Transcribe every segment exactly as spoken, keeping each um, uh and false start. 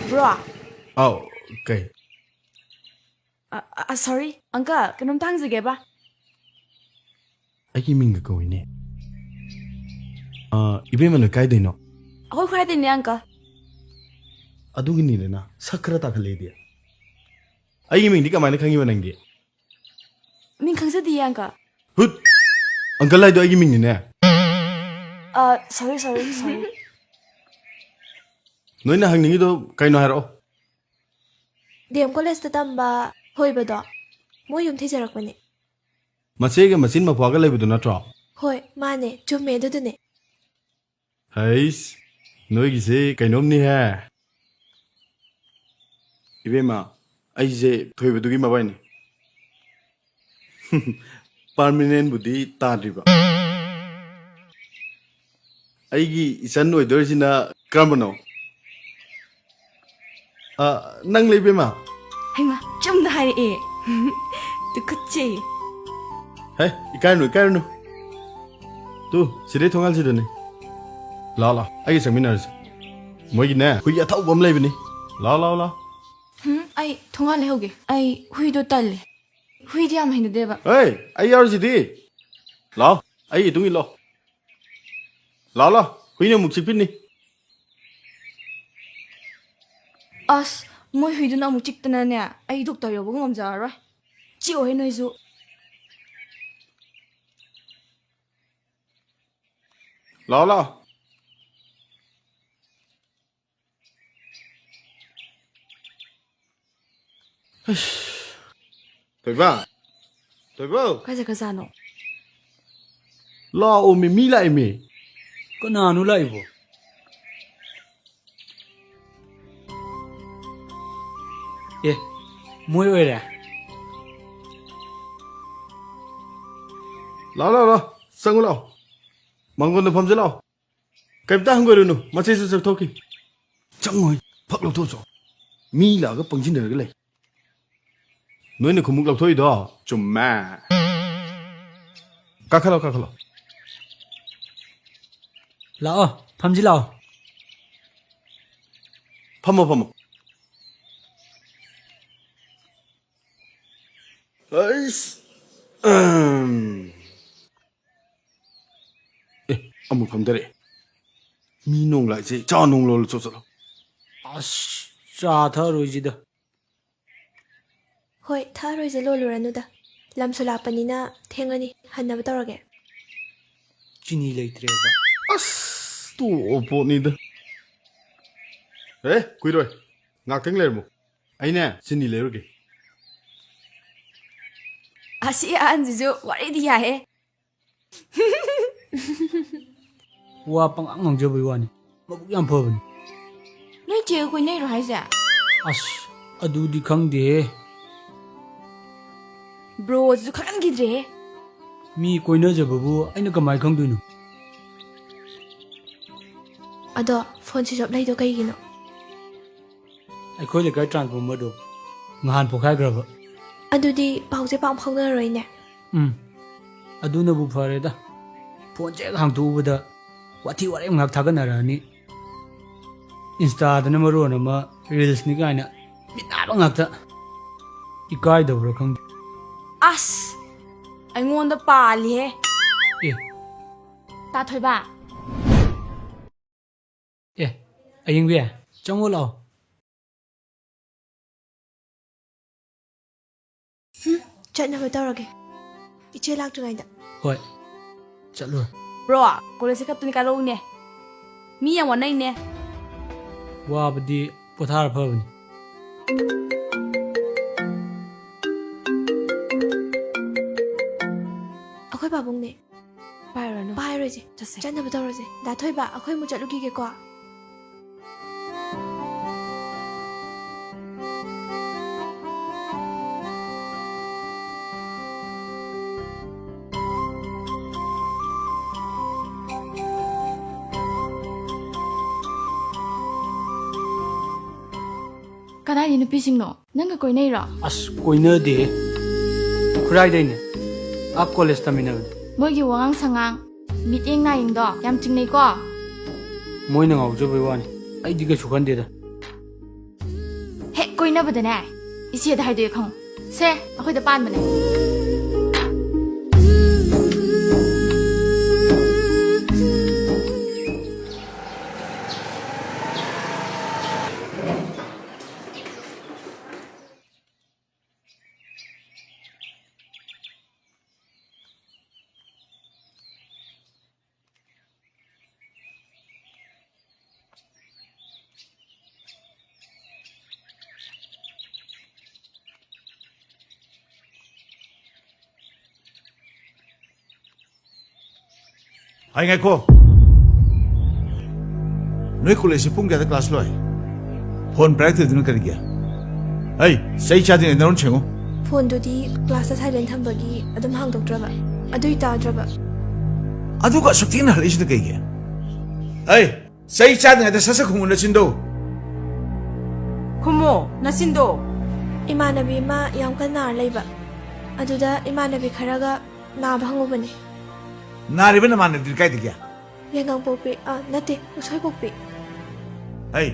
Bro. ꯑꯥꯎ, ꯀꯩ? ꯑ, ꯑ, ꯁꯣꯔꯤ, ꯑꯪꯀꯜ, ꯀꯩꯅꯣꯝꯇ ꯍꯪꯖꯒꯦꯕ꯫ ꯑꯩꯒꯤ ꯃꯤꯡꯒ ꯀꯧꯏꯅꯦ꯫ ꯑ, ꯏꯕꯦꯝꯃ, ꯅꯣꯏ ꯀꯥꯏꯗꯩꯅꯣ? ꯑꯩꯈꯣꯏ ꯈꯨꯔꯥꯏꯗꯩꯅꯦ, ꯑꯪꯀꯜ꯫ ꯑꯗꯨꯒꯤꯅꯤꯗꯅ, ꯁꯛ ꯈꯔ ꯇꯥꯈꯠꯂꯛꯏꯗꯤ꯫ ꯑꯩꯒꯤ ꯃꯤꯡꯗꯤ ꯀꯃꯥꯏꯅ ꯈꯪꯉꯤꯕ ꯅꯪꯗꯤ? ꯃꯤꯡ ꯈꯪꯖꯗꯤꯌꯦ, ꯑꯪꯀꯜ꯫ ꯍꯨꯠ! ꯑꯪꯀꯜ ꯍꯥꯏꯗꯣ ꯑꯩꯒꯤ ꯃꯤꯡꯅꯤꯅꯦ꯫ ꯑ, ꯁꯣꯔꯤ, ꯁꯣꯔꯤ, ꯁꯣꯔꯤ꯫ ꯅꯣꯏꯅ ꯍꯪꯅꯤꯡꯉꯤꯗꯣ ꯀꯩꯅꯣ ꯍꯥꯏꯔꯛꯑꯣ꯫ ꯗꯤ ꯑꯦꯝ ꯀꯣꯂꯦꯖꯇ ꯇꯝꯕ ꯊꯣꯏꯕꯗꯣ, ꯃꯣꯏ ꯌꯨꯝ ꯊꯤꯖꯔꯛꯄꯅꯦ꯫ ꯃꯆꯦꯒ ꯃꯆꯤꯟ ꯃꯧꯄ꯭ꯋꯥꯒ ꯂꯩꯕꯗꯨ ꯅꯠꯇ꯭ꯔꯣ? ꯍꯣꯏ, ꯃꯥꯅꯦ, ꯆꯨꯝꯃꯦ, ꯑꯗꯨꯗꯨꯅꯦ꯫ ꯍꯩꯁ, ꯅꯣꯏꯒꯤꯁꯦ ꯀꯩꯅꯣꯝꯅꯤꯍꯦ꯫ ꯏꯕꯦꯝꯃ, ꯑꯩꯁꯦ ꯊꯣꯏꯕꯗꯨꯒꯤ ꯃꯕꯥꯏꯅꯦ꯫ ꯄꯥꯔꯃꯤꯅꯦꯟꯕꯨꯗꯤ ꯇꯥꯗ꯭ꯔꯤꯕ꯫ ꯑꯩꯒꯤ ꯏꯆꯟ ꯑꯣꯏꯗꯣꯏꯁꯤꯅ ꯀꯔꯝꯕꯅꯣ? ꯑ, ꯅꯪ ꯂꯩꯕꯦꯝꯃ? ꯍꯩꯃꯥ, ꯆꯨꯝꯅ ꯍꯥꯏꯔꯛꯑꯦ꯫ ꯇꯨꯀꯠꯆꯩ꯫ ꯍꯦ, ꯏꯀꯥꯏꯔꯨꯅꯨ, ꯏꯀꯥꯏꯔꯨꯅꯨ꯫ ꯇꯨ, ꯁꯤꯗꯩ ꯊꯣꯡꯒꯥꯜꯁꯤꯗꯅꯤ꯫ ꯂꯥꯛꯑꯣ, ꯂꯥꯛꯑꯣ, ꯑꯩꯒ ꯆꯪꯃꯤꯟꯅꯔꯁꯤ꯫ ꯃꯣꯏꯒꯤꯅꯦ, ꯍꯨꯏ ꯑꯊꯧꯕ ꯑꯃ ꯂꯩꯕꯅꯤ꯫ ꯂꯥꯛꯑꯣ, ꯂꯥꯛꯑꯣ, ꯂꯥꯛꯑꯣ꯫ ꯍꯨꯝ, ꯑꯩ ꯊꯣꯡꯒꯥꯜ ꯂꯩꯍꯧꯒꯦ꯫ ꯑꯩ ꯍꯨꯏꯗꯣ ꯇꯜꯂꯦ꯫ ꯍꯨꯏꯗꯤ ꯌꯥꯝ ꯍꯩꯅꯗꯦꯕ꯫ ꯍꯦ, ꯑꯩ ꯌꯥꯎꯔꯤꯁꯤꯗꯤ꯫ ꯂꯥꯛꯑꯣ, ꯑꯩꯒꯤ ꯏꯇꯨꯡ ꯏꯜꯂꯣ꯫ ꯂꯥꯛꯑꯣ, ꯂꯥꯛꯑꯣ, ꯍꯨꯏꯅ ꯑꯃꯨꯛ ꯆꯤꯛꯄꯤꯅꯤ꯫ ꯑꯁ, ꯃꯣꯏ ꯍꯨꯏꯗꯨꯅ ꯑꯃꯨꯛ ꯆꯤꯛꯇꯅꯅꯦ, ꯑꯩ ꯗꯣꯛꯇꯔ ꯌꯧꯕꯒ ꯉꯝꯖꯔꯔꯣꯏ꯫ ꯆꯤꯛꯑꯣꯍꯦ ꯅꯣꯏꯁꯨ꯫ ꯂꯥꯛꯑꯣ, ꯂꯥꯛꯑꯣ꯫ ꯑꯁ꯫ ꯊꯣꯏꯕ! ꯊꯣꯏꯕ! ꯀꯥꯏ ꯆꯠꯈ꯭ꯔꯖꯥꯠꯅꯣ? ꯂꯥꯛꯑꯣꯃꯤ, ꯃꯤ ꯂꯥꯛꯑꯦꯃꯤ꯫ ꯀꯅꯥꯅꯣ ꯂꯥꯛꯏꯕꯣ? ꯑꯦ, ꯃꯣꯏ ꯑꯣꯏꯔꯦ? ꯂꯥꯛꯑꯣ, ꯂꯥꯛꯑꯣ, ꯂꯥꯛꯑꯣ꯫ ꯆꯪꯉꯨ ꯂꯥꯛꯑꯣ꯫ ꯃꯥꯡꯒꯣꯟꯗ ꯐꯝꯁꯤ ꯂꯥꯛꯑꯣ꯫ ꯀꯩꯝꯇ ꯍꯪꯒꯣꯏꯔꯨꯅꯨ, ꯃꯆꯦꯁꯨ ꯆꯠꯊꯣꯛꯈꯤ꯫ ꯆꯪꯉꯣꯏ, ꯐꯛ ꯂꯧꯊꯣꯛꯆꯣ꯫ ꯃꯤ ꯂꯥꯛꯑꯒ ꯄꯪꯁꯤꯟꯅꯔꯒ ꯂꯩ꯫ ꯅꯣꯏꯅ ꯈꯨꯃꯨꯛ ꯂꯧꯊꯣꯛꯏꯗꯣ ꯆꯨꯝꯃꯦ꯫ ꯀꯥꯈꯠꯂꯣ, ꯀꯥꯈꯠꯂꯣ꯫ ꯂꯥꯛꯑꯣ, ꯐꯝꯁꯤ ꯂꯥꯛꯑꯣ꯫ ꯐꯝꯃꯣ, ꯐꯝꯃꯣ꯫ ꯑꯩꯁ, ꯑꯍꯝ꯫ ꯑꯦ, ꯑꯃꯨꯛ ꯐꯝꯗꯔꯛꯑꯦ꯫ ꯃꯤ ꯅꯣꯡ ꯂꯥꯛꯏꯁꯦ ꯆꯥ ꯅꯣꯡ ꯂꯣꯜꯂꯨ ꯆꯣ ꯆꯠꯂꯣ꯫ ꯑꯁ, ꯆꯥ ꯊꯛꯑꯔꯣꯏꯁꯤꯗ꯫ ꯍꯣꯏ, ꯊꯛꯑꯔꯣꯏꯁꯦ, ꯂꯣꯜꯂꯨꯔꯅꯨꯗ꯫ ꯂꯝꯁꯨ ꯂꯥꯞꯄꯅꯤꯅ ꯊꯦꯡꯉꯅꯤ, ꯍꯟꯅꯕ ꯇꯧꯔꯒꯦ꯫ ꯆꯤꯅꯤ ꯂꯩꯇ꯭ꯔꯦꯕ꯫ ꯑꯁ, ꯇꯣꯛꯑꯣ ꯄꯣꯠꯅꯤꯗ꯫ ꯑꯦ, ꯀꯨꯏꯔꯣꯏ꯫ ꯉꯥꯛꯇꯪ ꯂꯩꯔꯝꯃꯨ꯫ ꯑꯩꯅꯦ, ꯆꯤꯅꯤ ꯂꯩꯔꯨꯒꯦ꯫ ꯑꯁꯤ ꯑꯍꯟꯁꯤꯁꯨ ꯋꯥꯔꯤꯗꯤ ꯌꯥꯏꯍꯦ꯫ ꯋꯥ ꯄꯪꯉꯥꯡ ꯉꯥꯡꯖꯕꯩ ꯋꯥꯅꯤ꯫ ꯃꯕꯨꯛ ꯌꯥꯝ ꯐꯕꯅꯤ꯫ ꯅꯣꯏ ꯆꯦꯒ ꯀꯣꯏꯅꯩꯔꯣ ꯍꯥꯏꯁꯦ? ꯑꯁ, ꯑꯗꯨꯗꯤ ꯈꯪꯗꯦꯍꯦ꯫ ꯕ꯭ꯔꯣꯁꯤꯁꯨ ꯈꯪꯍꯟꯈꯤꯗ꯭ꯔꯦꯍꯦ꯫ ꯃꯤ ꯀꯣꯏꯅꯖꯕꯕꯨ ꯑꯩꯅ ꯀꯃꯥꯏ ꯈꯪꯗꯣꯏꯅꯣ? ꯑꯗꯣ ꯐꯣꯟ ꯁ꯭ꯋꯤꯆ ꯑꯣꯐ ꯂꯩꯗꯣ ꯀꯩꯒꯤꯅꯣ? ꯑꯩꯈꯣꯏ ꯂꯩꯀꯥꯏ ꯇ꯭ꯔꯥꯟꯁꯐꯣꯔꯃꯔꯗꯣ ꯉꯍꯥꯟ ꯄꯣꯛꯈꯥꯏꯈ꯭ꯔꯕ꯫ ꯑꯗꯨꯗꯤ ꯄꯥꯎꯁꯦ ꯄꯥꯎ ꯐꯥꯎꯅꯔꯔꯣꯏꯅꯦ꯫ ꯎꯝ, ꯑꯗꯨꯅꯕꯨ ꯐꯔꯦꯗ꯫ ꯐꯣꯟꯁꯦ ꯍꯦꯛ ꯍꯥꯡꯇꯣꯛꯎꯕꯗ ꯋꯥꯊꯤ ꯋꯥꯔꯦꯝ ꯉꯥꯛ ꯊꯥꯒꯠꯅꯔꯛꯑꯅꯤ꯫ ꯏꯟꯁꯇꯥꯗꯅ ꯃꯔꯣꯟ ꯑꯃ ꯔꯤꯜꯁꯅꯤ ꯀꯥꯏꯅ ꯃꯤꯠ ꯅꯥꯕ ꯉꯥꯛꯇ꯫ ꯏꯀꯥꯏꯗꯕ꯭ꯔꯥ ꯈꯪꯗꯦ꯫ ꯑꯁ! ꯑꯩꯉꯣꯟꯗ ꯄꯥꯜꯂꯤꯍꯦ꯫ ꯑꯦ꯫ ꯇꯥꯊꯣꯏꯕ꯫ ꯑꯦ, ꯑꯌꯤꯡꯕꯤ, ꯆꯪꯉꯣ ꯂꯥꯛꯑꯣ꯫ ꯍꯨꯝ, ꯆꯠꯅꯕ ꯇꯧꯔꯒꯦ꯫ ꯏꯆꯦ ꯂꯥꯛꯇ꯭ꯔꯤꯉꯩꯗ꯫ ꯍꯣꯏ, ꯆꯠꯂꯨꯔꯣ꯫ ꯕ꯭ꯔꯣ, ꯀꯣꯂꯦꯖꯁꯦ ꯈꯛꯇꯅꯤ ꯀꯥꯔꯛꯎꯅꯦ꯫ ꯃꯤ ꯌꯥꯝ ꯋꯥꯅꯩꯅꯦ꯫ ꯋꯥꯕꯗꯤ ꯄꯣꯊꯥꯔ ꯐꯕꯅꯤ꯫ ꯑꯩꯈꯣꯏ ꯄꯥꯕꯨꯡꯅꯦ꯫ ꯄꯥꯏꯔꯨꯔꯅꯨ꯫ ꯄꯥꯏꯔꯣꯏꯁꯦ꯫ ꯆꯠꯁꯦ꯫ ꯆꯠꯅꯕ ꯇꯧꯔꯁꯦ꯫ ꯗꯥ ꯊꯣꯏꯕ, ꯑꯩꯈꯣꯏ ꯑꯃꯨꯛ ꯆꯠꯂꯨꯈꯤꯒꯦꯀꯣ꯫ ꯀꯗꯥꯏꯗꯩ ꯅꯨꯄꯤꯁꯤꯡꯅꯣ? ꯅꯪꯒ ꯀꯣꯏꯅꯩꯔꯣ? ꯑꯁ, ꯀꯣꯏꯅꯗꯦꯍꯦ꯫ ꯈꯨꯔꯥꯏꯗꯩꯅꯦ꯫ ꯑꯥ, ꯀꯣꯂꯦꯖ ꯇꯝꯃꯤꯟꯅꯕꯅꯦ꯫ ꯃꯣꯏꯒꯤ ꯋꯥꯉꯥꯡ ꯁꯉꯥꯡ, ꯃꯤꯠꯌꯦꯡ ꯅꯥꯌꯦꯡꯗꯣ ꯌꯥꯝ ꯆꯤꯡꯅꯩꯀꯣ꯫ ꯃꯣꯏꯅ ꯉꯥꯎꯖꯕꯩ ꯋꯥꯅꯤ, ꯑꯩꯗꯤ ꯀꯩꯁꯨ ꯈꯟꯗꯦꯗ꯫ ꯍꯦꯛ ꯀꯣꯏꯅꯕꯗꯅꯦ, ꯏꯆꯦꯗ ꯍꯥꯏꯗꯣꯛꯑꯦ ꯈꯪꯉꯨ꯫ ꯁꯦ, ꯑꯩꯈꯣꯏꯗ ꯄꯥꯟꯕꯅꯦ꯫ ꯑꯩ ꯉꯥꯏꯈꯣ꯫ ꯅꯣꯏ ꯀꯣꯂꯦꯖꯁꯦ ꯄꯨꯡ ꯀꯌꯥꯗ ꯀ꯭ꯂꯥꯁ ꯂꯣꯏ? ꯐꯣꯟ ꯄꯥꯏꯔꯛꯇ꯭ꯔꯤꯗꯨꯅ ꯀꯔꯤꯒꯤ? ꯑꯩ ꯆꯩ ꯆꯥꯗ꯭ꯔꯤꯉꯩ ꯅꯔꯣꯟ ꯁꯦꯡꯉꯨ꯫ ꯐꯣꯟꯗꯨꯗꯤ ꯀ꯭ꯂꯥꯁꯇ ꯁꯥꯏꯂꯦꯟ ꯊꯝꯕꯒꯤ ꯑꯗꯨꯝ ꯍꯥꯡꯗꯣꯛꯇ꯭ꯔꯕ꯫ ꯑꯗꯨꯏ ꯇꯥꯗ꯭ꯔꯕ꯫ ꯑꯗꯨꯒ ꯑꯁꯨꯛ ꯊꯦꯡꯅ ꯍꯜꯂꯛꯏꯁꯤꯅ ꯀꯩꯒꯤ? ꯑꯩ ꯆꯩ ꯆꯥꯗ꯭ꯔꯤꯉꯩꯗ ꯁꯠ ꯁꯠ ꯈꯨꯝꯃꯨ ꯅꯆꯤꯟꯗꯣ꯫ ꯈꯨꯝꯃꯣ ꯅꯆꯤꯟꯗꯣ꯫ ꯏꯃꯥꯟꯅꯕꯤ ꯑꯃ ꯌꯥꯝ ꯀꯟꯅ ꯅꯥꯔ ꯂꯩꯕ꯫ ꯑꯗꯨꯗ ꯏꯃꯥꯟꯅꯕꯤ ꯈꯔꯒ ꯅꯥꯕ ꯍꯪꯉꯨꯕꯅꯦ꯫ ꯅꯥꯔꯤꯕ ꯅꯃꯥꯟꯅꯕꯤꯗꯨꯗꯤ ꯀꯥꯏꯗꯒꯤ? ꯌꯥꯏꯉꯪꯄꯣꯛꯄꯤ, ꯑ, ꯅꯠꯇꯦ, ꯎꯁꯣꯏꯄꯣꯛꯄꯤ꯫ ꯑꯩ,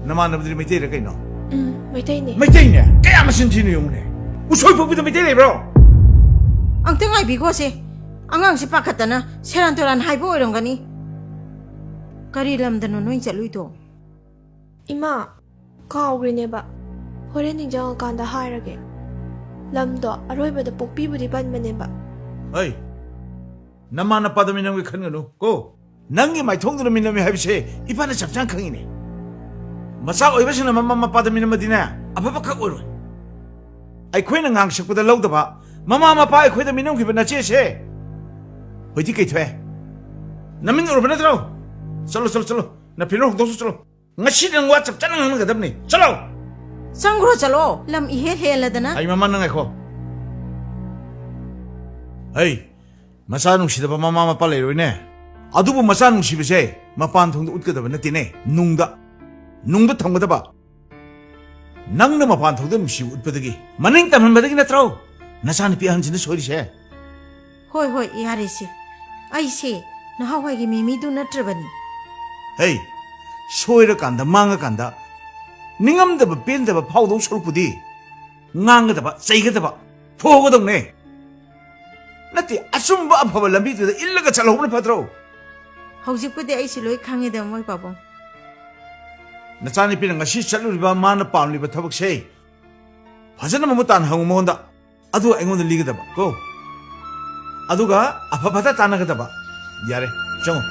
ꯅꯃꯥꯟꯅꯕꯗꯨꯗꯤ ꯃꯩꯇꯩꯔ ꯀꯩꯅꯣ? ꯎꯝ, ꯃꯩꯇꯩꯅꯦ꯫ ꯃꯩꯇꯩꯅꯦ? ꯀꯌꯥ ꯃꯆꯤꯟ ꯊꯤꯅꯣ ꯌꯦꯡꯉꯨꯅꯦ꯫ ꯎꯁꯣꯏꯄꯣꯛꯄꯤꯗ ꯃꯩꯇꯩ ꯂꯩꯕ꯭ꯔꯣ? ꯑꯝꯇ ꯉꯥꯏꯕꯤꯈꯣꯁꯦ꯫ ꯑꯉꯥꯡꯁꯦ ꯄꯥꯈꯠꯇꯅ ꯁꯦꯔꯥꯟ ꯇꯨꯔꯥꯟ ꯍꯥꯏꯕ ꯑꯣꯏꯔꯝꯒꯅꯤ꯫ ꯀꯔꯤ ꯂꯝꯗꯅꯣ ꯅꯣꯏ ꯆꯠꯂꯨꯏꯗꯣ? ꯏꯃꯥ, ꯀꯥꯎꯒ꯭ꯔꯤꯅꯦꯕ꯫ ꯍꯣꯔꯦꯟ ꯅꯤꯡꯁꯤꯡꯉꯀꯥꯟꯗ ꯍꯥꯏꯔꯒꯦ꯫ ꯂꯝꯗꯣ ꯑꯔꯣꯏꯕꯗ ꯄꯣꯛꯄꯤꯕꯨꯗꯤ ꯄꯟꯕꯅꯦꯕ꯫ ꯍꯩ, ꯅꯃꯥ ꯅꯄꯥꯗ ꯃꯤꯅꯝꯒꯦ ꯈꯟꯒꯅꯨ ꯀꯣ꯫ ꯅꯪꯒꯤ ꯃꯥꯏꯊꯣꯡꯗꯨꯅ ꯃꯤꯅꯝꯃꯤ ꯍꯥꯏꯕꯁꯦ ꯏꯄꯥꯅ ꯆꯞ ꯆꯥꯅ ꯈꯪꯉꯤꯅꯦ꯫ ꯃꯆꯥ ꯑꯣꯏꯕꯁꯤꯡꯅ ꯃꯃꯥ ꯃꯄꯥꯗ ꯃꯤꯅꯝꯃꯗꯤꯅꯦ, ꯑꯐꯕ ꯈꯛ ꯑꯣꯏꯔꯣꯏ꯫ ꯑꯩꯈꯣꯏꯅ ꯉꯥꯡꯁꯛꯄꯗ ꯂꯧꯗꯕ ꯃꯃꯥ ꯃꯄꯥ ꯑꯩꯈꯣꯏꯗ ꯃꯤꯅꯝꯈꯤꯕ ꯅꯆꯦꯁꯦ ꯍꯧꯖꯤꯛꯇꯤ ꯀꯩ ꯊꯣꯛꯑꯦ? ꯅꯃꯤꯠ ꯎꯔꯕ ꯅꯠꯇ꯭ꯔꯣ? ꯆꯠꯂꯣ, ꯆꯠꯂꯣ, ꯆꯠꯂꯣ꯫ ꯅꯐꯤꯔꯣꯜ ꯍꯣꯡꯗꯣꯛꯆꯣ, ꯆꯠꯂꯣ꯫ ꯉꯁꯤ ꯅꯪ ꯋꯥ ꯆꯞ ꯆꯥꯅ ꯉꯥꯡꯅꯒꯗꯕꯅꯤ꯫ ꯆꯠꯂꯣ! ꯆꯪꯈ꯭ꯔꯣ, ꯆꯠꯂꯣ꯫ ꯂꯝ ꯏꯍꯦꯜ ꯍꯦꯜꯂꯗꯅ꯫ ꯑꯩ ꯃꯃꯥ, ꯅꯪ ꯉꯥꯏꯈꯣ꯫ ꯍꯩ, ꯃꯆꯥ ꯅꯨꯡꯁꯤꯗꯕ ꯃꯃꯥ ꯃꯄꯥ ꯂꯩꯔꯣꯏꯅꯦ꯫ ꯑꯗꯨꯕꯨ ꯃꯆꯥ ꯅꯨꯡꯁꯤꯕꯁꯦ ꯃꯄꯥꯟ ꯊꯣꯡꯗ ꯎꯠꯀꯗꯕ ꯅꯠꯇꯦꯅꯦ, ꯅꯨꯡꯗ꯫ ꯅꯨꯡꯗ ꯊꯝꯒꯗꯕ꯫ ꯅꯪꯅ ꯃꯄꯥꯟ ꯊꯣꯡꯗ ꯅꯨꯡꯁꯤꯕ ꯎꯠꯄꯗꯒꯤ, ꯃꯅꯤꯡ ꯇꯝꯍꯟꯕꯗꯒꯤ ꯅꯠꯇ꯭ꯔꯣ ꯅꯆꯥꯅꯨꯄꯤ ꯑꯍꯟꯁꯤꯅ ꯁꯣꯏꯔꯤꯁꯦ? ꯍꯣꯏ, ꯍꯣꯏ, ꯌꯥꯔꯦꯁꯦ꯫ ꯑꯩꯁꯦ ꯅꯍꯥꯟꯋꯥꯏꯒꯤ ꯃꯤꯃꯤꯗꯨ ꯅꯠꯇ꯭ꯔꯕꯅꯤ꯫ ꯍꯩ, ꯁꯣꯏꯔꯀꯥꯟꯗ, ꯃꯥꯡꯉꯀꯥꯟꯗ ꯅꯤꯡꯉꯝꯗꯕ, ꯄꯦꯟꯗꯕ ꯐꯥꯎꯗꯧ ꯁꯔꯨꯛꯄꯨꯗꯤ, ꯉꯥꯡꯒꯗꯕ, ꯆꯩꯒꯗꯕ, ꯐꯨꯍꯧꯒꯗꯧꯅꯦ꯫ ꯅꯠꯇꯦ, ꯑꯆꯨꯝꯕ ꯑꯐꯕ ꯂꯝꯕꯤꯗꯨꯗ ꯏꯜꯂꯒ ꯆꯠꯍꯧꯕꯅ ꯐꯠꯇ꯭ꯔꯣ? ꯍꯧꯖꯤꯛꯄꯨꯗꯤ ꯑꯩꯁꯨ ꯂꯣꯏ ꯈꯪꯉꯦꯗ, ꯃꯣꯏ ꯄꯥꯕꯨꯡ꯫ ꯅꯆꯥꯅꯨꯄꯤꯅ ꯉꯁꯤ ꯆꯠꯂꯨꯔꯤꯕ, ꯃꯥꯅ ꯄꯥꯝꯂꯤꯕ ꯊꯕꯛꯁꯦ ꯐꯖꯅ ꯃꯃꯨꯠ ꯇꯥꯅ ꯍꯪꯉꯨ ꯃꯉꯣꯟꯗ꯫ ꯑꯗꯨꯒ ꯑꯩꯉꯣꯟꯗ ꯂꯤꯒꯗꯕ ꯀꯣ꯫ ꯑꯗꯨꯒ ꯑꯐ ꯐꯠꯇ ꯇꯥꯟꯅꯒꯗꯕ꯫ ꯌꯥꯔꯦ, ꯆꯪꯉꯣ꯫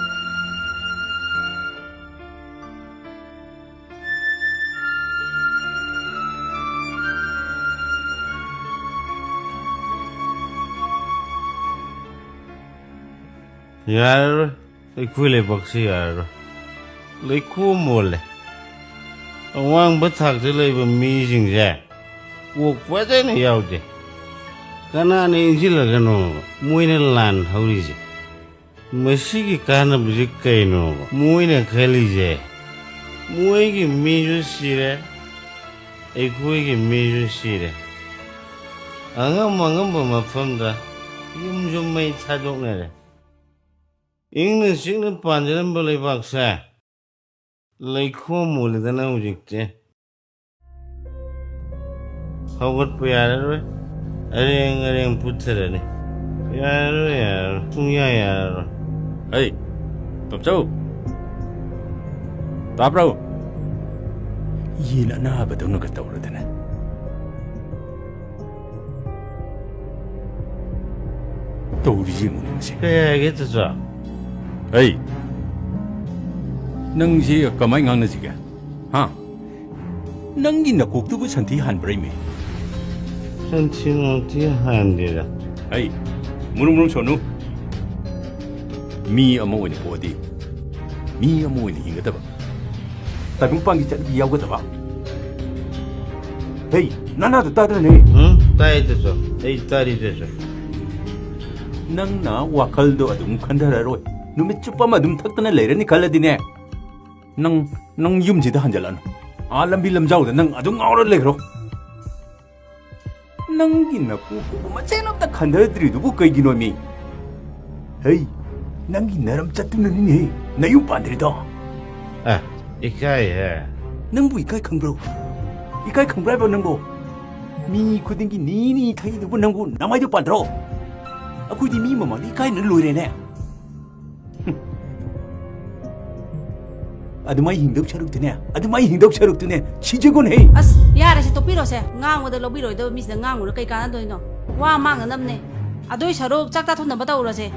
ꯌꯥꯔꯔꯣꯏ꯫ ꯑꯩꯈꯣꯏ ꯂꯩꯕꯥꯛꯁꯤ ꯌꯥꯔꯔꯣꯏ꯫ ꯂꯩꯈꯣꯝ ꯃꯣꯜꯂꯦ꯫ ꯑꯋꯥꯡꯕ ꯊꯥꯛꯇ ꯂꯩꯕ ꯃꯤꯁꯤꯡꯁꯦ ꯀꯣꯛ ꯐꯖꯅ ꯌꯥꯎꯗꯦ꯫ ꯀꯅꯥꯅ ꯏꯟꯁꯤꯜꯂꯒꯅꯣ ꯃꯣꯏꯅ ꯂꯥꯟ ꯍꯧꯔꯤꯁꯦ? ꯃꯁꯤꯒꯤ ꯀꯥꯟꯅꯕꯁꯤ ꯀꯩꯅꯣꯕ ꯃꯣꯏꯅ ꯈꯜꯂꯤꯁꯦ? ꯃꯣꯏꯒꯤ ꯃꯤꯁꯨ ꯁꯤꯔꯦ, ꯑꯩꯈꯣꯏꯒꯤ ꯃꯤꯁꯨ ꯁꯤꯔꯦ꯫ ꯑꯉꯝ ꯑꯉꯝꯕ ꯃꯐꯝꯗ ꯌꯨꯝ ꯌꯨꯝ ꯃꯩ ꯊꯥꯗꯣꯛꯅꯔꯦ꯫ ꯏꯪꯅ ꯆꯤꯛꯅ ꯄꯥꯟꯖꯔꯝꯕ ꯂꯩꯕꯥꯛꯁꯦ ꯂꯩꯈꯣꯝ ꯃꯨꯜꯂꯗꯅ ꯍꯧꯖꯤꯛꯇꯤ ꯍꯧꯒꯠꯄ ꯌꯥꯔꯔꯣꯏ꯫ ꯑꯔꯦꯡ ꯑꯔꯦꯡ ꯄꯨꯠꯊꯔꯅꯤ꯫ ꯌꯥꯔꯔꯣꯏ, ꯌꯥꯔꯔꯣꯏ, ꯁꯨꯡꯌꯥ ꯌꯥꯔꯔꯣꯏ꯫ ꯑꯩ, ꯇꯣꯝꯆꯧ, ꯇꯥꯕ꯭ꯔꯣ? ꯌꯦꯟ ꯑꯅꯥꯕꯗꯧꯅꯒ ꯇꯧꯔꯗꯅ꯫ ꯇꯧꯔꯤꯁꯤ ꯌꯦꯡꯉꯨꯅꯦ ꯃꯁꯤ꯫ ꯀꯩ ꯍꯥꯏꯒꯦ, ꯆꯆꯥ? ꯑꯩ, ꯅꯪꯁꯤ ꯀꯃꯥꯏ ꯉꯥꯡꯅꯁꯤꯒꯦ? ꯍꯥ? ꯅꯪꯒꯤ ꯅꯀꯣꯛꯇꯨꯕꯨ ꯁꯟꯊꯤ ꯍꯥꯟꯕ꯭ꯔꯥ, ꯏꯃꯦ? ꯁꯟꯊꯤ ꯅꯨꯡꯊꯤ ꯍꯥꯟꯗꯦꯗ꯫ ꯑꯩ, ꯃꯨꯔꯨꯝ ꯃꯨꯔꯨꯝ ꯁꯣꯟꯅꯨ꯫ ꯃꯤ ꯑꯃ ꯑꯣꯏꯅ ꯄꯣꯛꯑꯗꯤ, ꯃꯤ ꯑꯃ ꯑꯣꯏꯅ ꯍꯤꯡꯒꯗꯕ꯫ ꯇꯥꯏꯕꯪꯄꯥꯟꯒꯤ ꯆꯠꯅꯕꯤ ꯌꯥꯎꯒꯗꯕ꯫ ꯍꯦ, ꯅꯅꯥꯗꯣ ꯇꯥꯗ꯭ꯔꯅꯦ? ꯎꯝ, ꯇꯥꯏ ꯆꯆꯥ꯫ ꯑꯩ ꯇꯥꯔꯤ ꯆꯆꯥ꯫ ꯅꯪꯅ ꯋꯥꯈꯜꯗꯣ ꯑꯗꯨꯝ ꯈꯟꯊꯔꯔꯣꯏ꯫ ꯅꯨꯃꯤꯠ ꯆꯨꯞꯄ ꯑꯃ ꯑꯗꯨꯝ ꯊꯛꯇꯅ ꯂꯩꯔꯅꯤ ꯈꯜꯂꯗꯤꯅꯦ, ꯅꯪ, ꯅꯪ ꯌꯨꯝꯁꯤꯗ ꯍꯟꯖꯜꯂꯛꯑꯅꯨ꯫ ꯑꯥ ꯂꯝꯕꯤ ꯂꯝꯖꯥꯎꯗ ꯅꯪ ꯑꯗꯨꯝ ꯉꯥꯎꯔ ꯂꯩꯈ꯭ꯔꯣ꯫ ꯅꯪꯒꯤ ꯅꯀꯣꯛꯇꯨꯕꯨ ꯃꯆꯦꯠ ꯑꯝꯇ ꯈꯟꯊꯗ꯭ꯔꯤꯗꯨꯕꯨ ꯀꯩꯒꯤꯅꯣꯃꯤ? ꯍꯩ, ꯅꯪꯒꯤ ꯅꯔꯝ ꯆꯠꯇꯨꯅꯅꯤꯅꯦ ꯅꯌꯨꯝ ꯄꯥꯟꯗ꯭ꯔꯤꯗꯣ꯫ ꯑ, ꯏꯀꯥꯏꯍꯦ꯫ ꯅꯪꯕꯨ ꯏꯀꯥꯏ ꯈꯪꯕ꯭ꯔꯣ? ꯏꯀꯥꯏ ꯈꯪꯕ꯭ꯔꯥ ꯍꯥꯏꯕ ꯅꯪꯕꯨ? ꯃꯤ ꯈꯨꯗꯤꯡꯒꯤ ꯅꯤ ꯅꯤ ꯊꯛꯏꯗꯨꯕꯨ ꯅꯪꯕꯨ ꯅꯃꯥꯏꯗꯨ ꯄꯥꯟꯗ꯭ꯔꯣ? ꯑꯩꯈꯣꯏꯗꯤ ꯃꯤ ꯃꯃꯥꯡꯗ ꯏꯀꯥꯏꯅ ꯂꯣꯏꯔꯦꯅꯦ꯫ ꯍꯨꯝ꯫ ꯑꯗꯨꯃꯥꯏ ꯍꯤꯡꯗꯧ ꯁꯔꯨꯛꯇꯨꯅꯦ, ꯑꯗꯨꯃꯥꯏ ꯍꯤꯡꯗꯧ ꯁꯔꯨꯛꯇꯨꯅꯦ, ꯁꯤꯖꯒꯣꯟ ꯍꯦ꯫ ꯑꯁ, ꯌꯥꯔꯦꯁꯦ, ꯇꯣꯛꯄꯤꯔꯣꯁꯦ꯫ ꯉꯥꯡꯕꯗ ꯂꯧꯕꯤꯔꯣꯏꯗꯕ ꯃꯤꯁꯤꯗ ꯉꯥꯡꯉꯨꯔ ꯀꯩ ꯀꯥꯟꯅꯗꯣꯏꯅꯣ? ꯋꯥ ꯃꯥꯡꯅꯅꯕꯅꯦ꯫ ꯑꯗꯨꯏ ꯁꯔꯨꯛ ꯆꯥꯛ ꯆꯥꯊꯣꯛꯅꯕ ꯇꯧꯔꯁꯦ꯫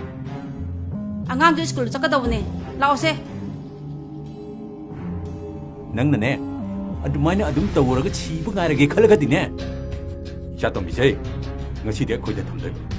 ꯑꯉꯥꯡꯗꯨ ꯁ꯭ꯀꯨꯜ ꯆꯠꯀꯗꯧꯕꯅꯦ꯫ ꯂꯥꯛꯑꯣꯁꯦ꯫ ꯅꯪꯅꯅꯦ, ꯑꯗꯨꯃꯥꯏꯅ ꯑꯗꯨꯝ ꯇꯧꯔꯒ ꯁꯤꯕ ꯉꯥꯏꯔꯒꯦ ꯈꯜꯂꯒꯗꯤꯅꯦ, ꯏꯆꯥ ꯇꯣꯝꯕꯤꯁꯦ, ꯉꯁꯤꯗꯤ ꯑꯩꯈꯣꯏꯗ ꯊꯝꯗꯣꯏꯕ꯫